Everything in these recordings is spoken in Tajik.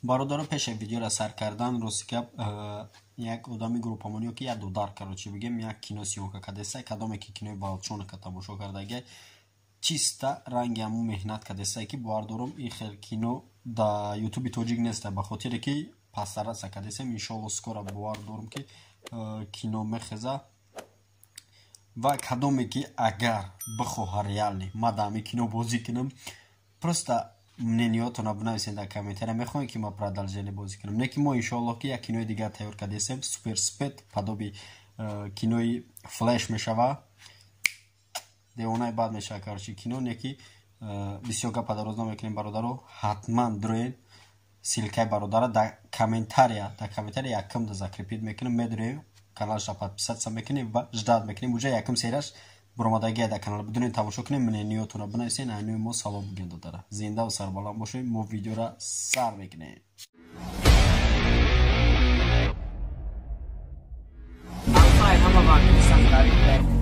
Бародаро, пеши видеоро сар кардан, рости гап, як одами группамон ё ки як додар, короче бигем, як кино съёмка кардеса, кадоме ки кинои Волчонка тамошо кардага, чиста ранги ҳамун меҳнат кардеса, ки бовар дорам ин хел кино да ютуби тоҷик неста, ба хотире ки пастараса кардесем. Иншоалло, скоро бовар дорам, ки кино мехеза. Ва кадоме ки агар бихоҳа реально ма да ҳамин кино бозӣ кунам, просто мнениётонро бинависед дар комментария. Мехоҳем, ки ма продолжение бозӣ кунам, не ки мо иншоалло ки як кинои дигар тайёр кардесем, супер спет подоби кинои Флеш мешава, девонаи бад мешава, короче, кино. Не ки бисёр гапа дароз намекунем, бародаро. Ҳатман дуроен, ссылкаи бародара дар комментария якум да закрепить мекунем, медуроем, каналша подписаться мекунем ва ждать мекунем. Уже якум серияш буромадагия дар канал, бидунед, тамошо кунем, мнениётонро бинависен, айнои мо салом буген. Додара, зиндаву сарбаланд бошед. Мо видеора сар мекунем. I'm fine.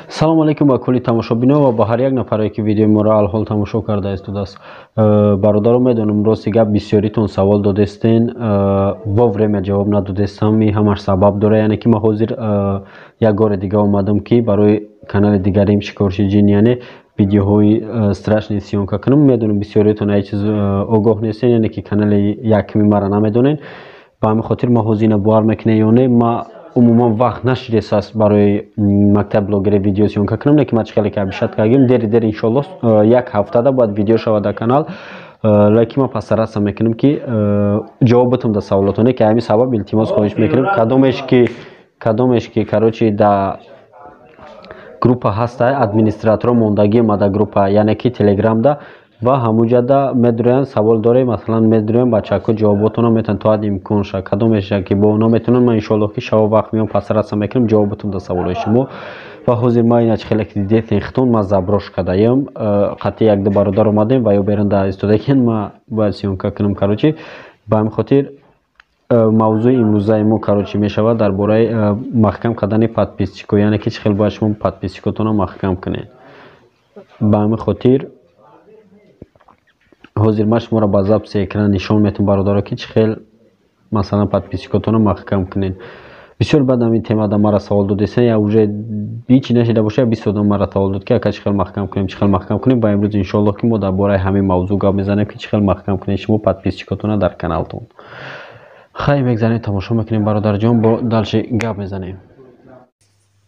Салому алейкум ба кулли тамошобино ва ба ҳар як нафаре, ки видеои моро алҳол тамошо карда истодааст. Бародаро, медонам, рости гап, бисёритон савол додестен, вовремя ҷавоб надодестам. И ҳамаш сабаб дора, яъне ки ман ҳозир як гори дига омадам, ки барои канали дигарим, Шикорчи Ҷин, яъне видеоҳои страшный съёмка кунам. Медонам, бисёритон ай чиз огоҳ нестен, яъне ки канали якми мара намедонен. Ба ҳамин хотир ман ҳозир ина бовар мекунем ё не, ма умуман вақт нашидесааст барои мактаб блогери видео съёмка кунам. Лекин ман чӣ хеле ки обещать кардем, дери дер иншоалло як ҳафтада бояд видео шавад дар канал. Лекин ман постараться мекунам, ки ҷавоб битам дар саволотоне, ки ҳамин сабаб илтимос хоҳиш мекунем, кадомеш ки, короче, да группа ҳаста, администраторо мондагӣ ма дар группа, яъне ки телеграмда, ва ҳамуҷада медурӯянд. Савол дорем, масалан, медурӯям, бачаҳако ҷавоботонро метавонанд то ҳадди имкон ша, кадомеша ки бо оно метавонам. Ман иншоалло ки шаво вақт меом, постараться мекунам ҷавоб битам дар саволҳои шумо. Ва ҳозир ма ина чӣ хеле ки дидетен хитон, ма заброш кардаем, қатъи якду бародар омадем ва ё берун да истодагиен, ма бояд съёмка кунам, короче. Ба ҳамин хотир мавзӯи имрӯзаи мо, короче, мешавад дар бораи маҳкам кардани подписчико, яъне ки чӣ хел бояд шумо подписчикотонро маҳкам кунед. Ба ҳамин хотир ҳозир ман шуморо ба записи экран нишон метавам, бародаро, ки чӣ хел, масалан, подписчикотонро маҳкам кунед. Бисёр баъд ҳамин темада мара савол додесан, я уже ҳичи нашида боша, 20 одам мара савол дод, ки ака, чӣ хел маҳкам кунем, чӣ хел маҳкам кунем. Ва имрӯз иншоалло ки мо дар бораи ҳамин мавзӯъ гап мезанем, ки чӣ хел маҳкам кунед шумо подписчикотонро дар каналтон. Хай, мегзанем, тамошо мекунем, бародарҷон, бо дальше гап мезанем.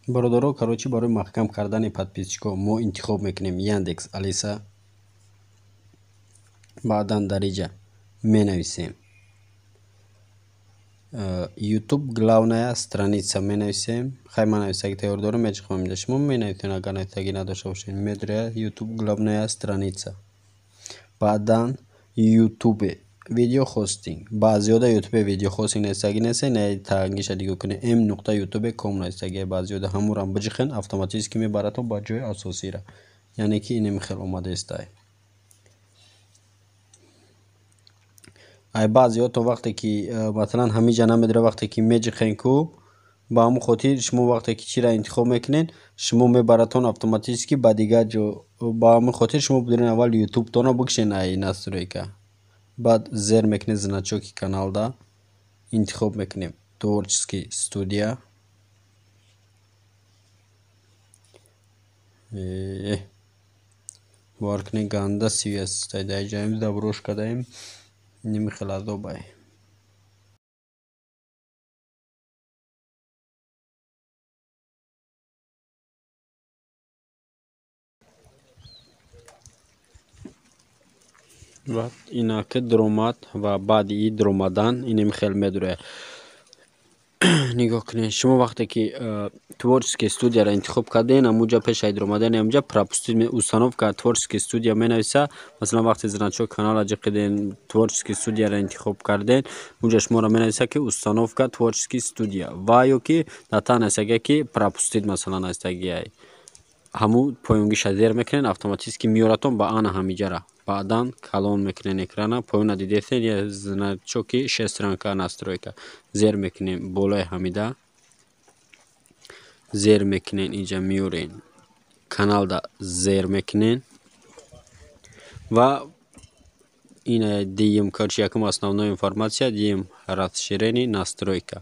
Бародаро, короче, барои маҳкам кардани подписчико мо интихоб мекунем Яндекс Алиса, баъдан дар иҷа менависем YouTube главная страница менависем. Хай, ман нависаги тайёр дорам, меҷиқам инҷа, шумо менависед, агар нависагӣ надошта бошед. Медуря YouTube главная страница, баъдан YouTube видео хостинг. Баъзиёда YouTube видео хостинг нависагӣ нест, не, тангиша дигар кунед, m.youtube.com нависагӣ баъзиёда, ҳамурам биҷиқен, автоматически мебаратон ба ҷои асосира, яъне ки инем хел омадаистай. Ай баъзеҳотон вақте ки масалан ҳамиҷа намедора, вақте ки меҷиқен ку, ба ҳамон хотир шумо вақте ки чиро интихоб мекунед, шумо мебаратон автоматически ба дигар ҷо. Ба ҳамон хотир шумо бидорен, аввал ютубтонро бикшен ай настройка, баъд зер мекунед значоки каналда, интихоб мекунем творческий студия. Бовар кунед, ганда связь дар ҷаем, заброш кардаем, немихел азобай. Ва инаки дуромад, ва баъди и дуромадан инем хел медурояд. Нигоҳ кунед, шумо вақте ки творческая студияро интихоб кардем, ҳамунҷа пеш аз омадани ҳамунҷа пропустить, установка творческая студия менависа. Масалан, вақте значок канала ҷиқиден, творческая студияро интихоб карден, унҷа шуморо менависа, ки установка творческая студия ва ё ки дар та нависагия, ки пропустить, масалан, нависагиай. Ҳамун поёнгиша зер мекунед, автоматически меёратон ба ана ҳамиҷара. Баъдан калон мекунем экрана. Поёна дидесен, я значоки шестерёнка настройка, зер мекунем, болои ҳамида зер мекунен, инҷа меёрен, каналда зер мекунен ва ина диюм, короче, якум основная информация, диюм расширенные настройка.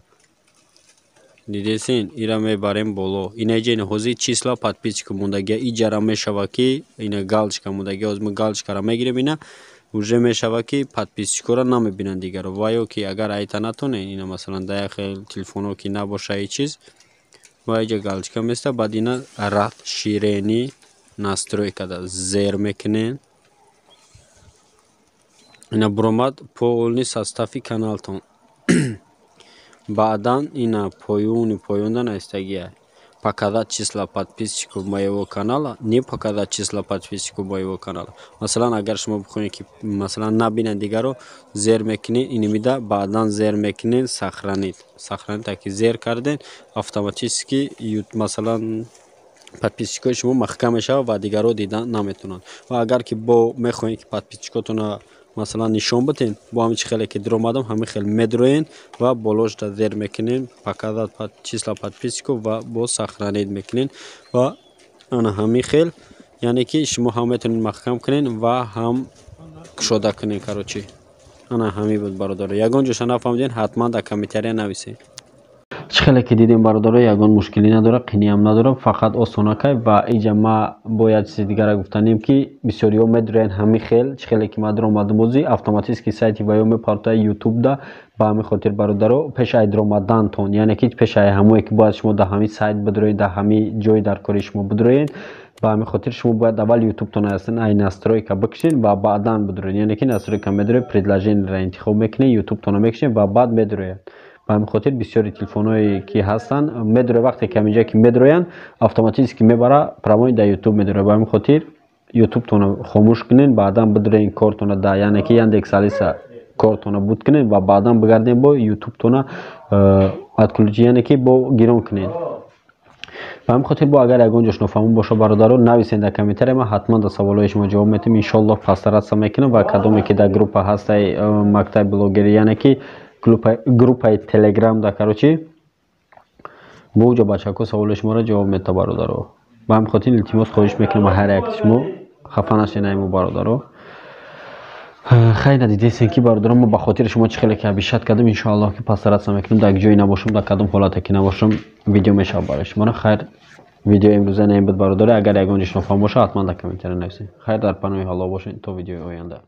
Дидесин, ира мебарем боло. Ина иҷа, ина ҳозир числа подписчика мондагия, иҷара мешава, ки ина галочка мондагия. Ҳозир мо галочкара мегирем, ина уже мешава, ки подписчикоро намебинанд дигаро. Ва ё ки агар айта натонен, ина, масалан, дар як хел телефонҳо ки набоша и чиз, ва иҷа галочка места. Баъд ина расширенные настройкада зер мекунен, ина буромад полный состави каналтон. Баъдан ина поёни поёнда навистагия: показать числа подписчиков моего канала, не показать числа подписчиков моего канала. Масалан, агар шумо бихоҳед, ки, масалан, набинанд дигаро, зер мекунед инамида, баъдан зер мекунед сохранить. Сохранить ки зер карден, автоматически, масалан, подписчикои шумо маҳкам мешавад ва дигарро дида наметавонанд. Ва агар ки бо мехоҳед, ки подписчикотонро, масалан, нишон биден, бо ҳамин чи хеле ки дуромадам, ҳамин хел медроен ва болошда зер мекунем показать числа подписчиков ва бо сохранить мекунем. Ва ана ҳамин хел, яъне ки шумо ҳам метавонед маҳкам кунед ва ҳам кушода кунед. Короче, ана ҳамин буд, бародаро. Ягон ҷоша нафаҳмиден, ҳатман дар комментария нависед. Чӣ хеле ки дидем, бародаро, ягон мушкилӣ надорад, қиниам надорад, фақат осонакай. Ва иҷа ма бояд чизи дигара гуфтанем, ки бисёриҳо медуроянд ҳамин хел, чӣ хеле ки ма дуромадам бозӣ, автоматически сайти ва ё мепартояд ютубда. Ба ҳамин хотир, бародаро, пеш ай дуромадантон, яъне ки пеш ай ҳамое ки бояд шумо дар ҳамин сайт бидуроед, дар ҳамин ҷои дар кори шумо бидуроед, ба ҳамин хотир шумо бояд аввал ютубтон ҳастен ай настройка бикушед ва баъдан бидуроед. Яъне ки настройка медуроед, приложениеро интихоб мекунед, ютубтонро мекушед ва баъд медурояд. Ба ҳамин хотир бисёри телефонҳое ки ҳастанд, медурояд, вақте ки ҳаминҷое ки медуроянд, автоматически мебара, прямой дар ютуб медурояд. Ба ҳамин хотир ютубтонро хомӯш кунед, баъдан бидуроед кортона да, яъне ки Яндекс, Алиса кортона буд кунед ва баъдан бигардед, бо ютубтона отключи, яъне ки бо гирон кунед. Ба ҳамин хотир бо агар ягон ҷош нофаҳмон боша, бародаро, нависед дар комментария, ман ҳатман дар саволҳои шумо ҷавоб медиҳам, иншоаллоҳ, постараться мекунам. Ва кадоме ки дар группа ҳастай мактаби блогерӣ, яъне ки группаи телеграм да, короче, бо уҷо бачаҳако саволи шуморо ҷавоб медиҳад, бародаро. Ба ҳамин хотир илтимос, хоҳиш мекунам ҳар як шумо, хафа нашед, бародаро. Хайр, надидесен ки, бародаро, мо ба хотири шумо чӣ хеле ки обещать кардем, иншоаллоҳ, ки постараться мекунем, дар ҷое набошам, дар кадом ҳолате ки набошам, видео мешавад барои шуморо. Хайр, видео имрӯза наин буд, бародаро. Агар ягон ҷош нофаҳм боша, ҳатман дар комментария нависед. Хайр, дар паноҳи Аллоҳ бошед то видеои оянда.